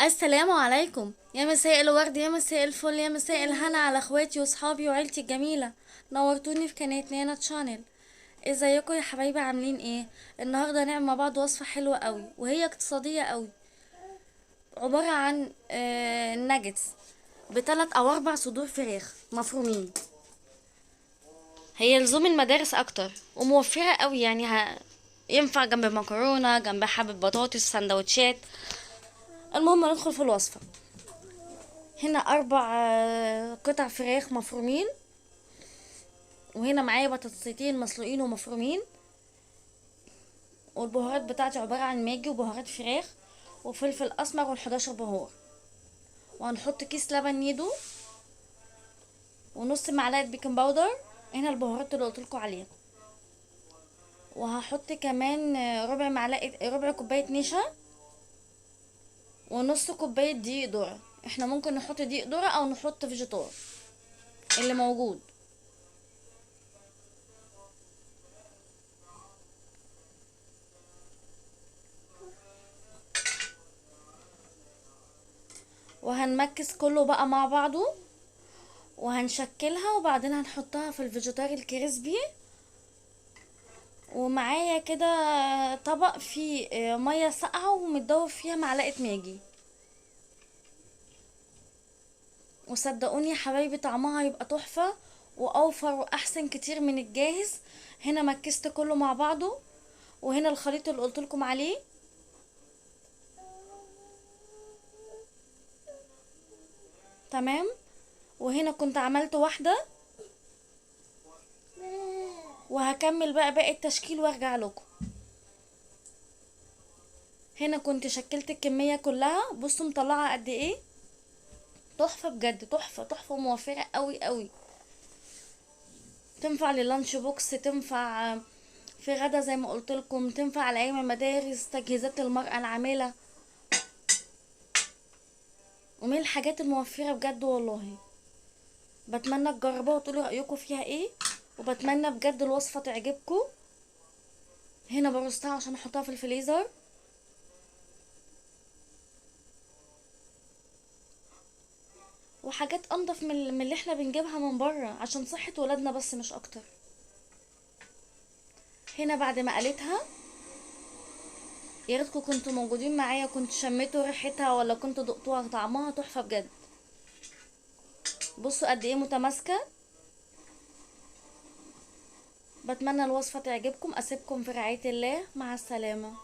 السلام عليكم، يا مساء الورد، يا مساء الفل، يا مساء الهنا على اخواتي واصحابي وعيلتي الجميلة. نورتوني في قناة نانا channel. ازيكم يا حبايبي؟ عاملين ايه؟ النهارده هنعمل مع بعض وصفه حلوة قوي وهي اقتصادية قوي، عبارة عن ناجتس ب3 او 4 صدور فراخ مفرومين. هي لزوم المدارس اكتر وموفره قوي، يعني ينفع جنب مكرونه، جنب حبه بطاطس، سندوتشات. المهم ندخل في الوصفة. هنا 4 قطع فراخ مفرومين، وهنا معايا بطاطستين مسلوقين ومفرومين، والبهارات بتاعتي عبارة عن ماجي وبهارات فراخ وفلفل اسمر وال11 بهار، وهنحط كيس لبن نيدو ونص معلقه baking powder. هنا البهارات اللي قلتلكوا عليها. وهحط كمان ربع كوباية نشا ونص كوباية دقيق ذره. احنا ممكن نحط دقيق ذره او نحط فيجيتار اللي موجود. وهنمكس كله بقى مع بعضه وهنشكلها، وبعدين هنحطها في الفيجيتار ال crispy. ومعايا كده طبق فيه مية ساقعه ومتدوب فيها معلقه ماجي. وصدقوني يا حبايبي طعمها هيبقى تحفة واوفر واحسن كتير من الجاهز. هنا مكست كله مع بعضه، وهنا الخليط اللي قلتلكم عليه. تمام. وهنا كنت عملت واحدة، وهكمل بقى باقي التشكيل وارجع لكم. هنا كنت شكلت الكمية كلها، بصوا مطلعه قد ايه، تحفة بجد، تحفة تحفة، موفره قوي قوي. تنفع لل lunch box، تنفع في غدا زي ما قلت لكم، تنفع على ايام المدارس، تجهيزات المراة العاملة، ومن الحاجات الموفره بجد والله. بتمنى تجربوها وتقولوا رايكم فيها ايه، وبتمنى بجد الوصفة تعجبكم. هنا برصتها عشان احطها في الفريزر. وحاجات انضف من اللي احنا بنجيبها من بره عشان صحة ولادنا بس مش اكتر. هنا بعد ما قليتها، يا ريتكم كنتوا موجودين معايا، كنت شميتوا ريحتها ولا كنتوا دقتوها، طعمها تحفة بجد. بصوا قد ايه متماسكة. بتمنى الوصفة تعجبكم. اسيبكم في رعاية الله، مع السلامة.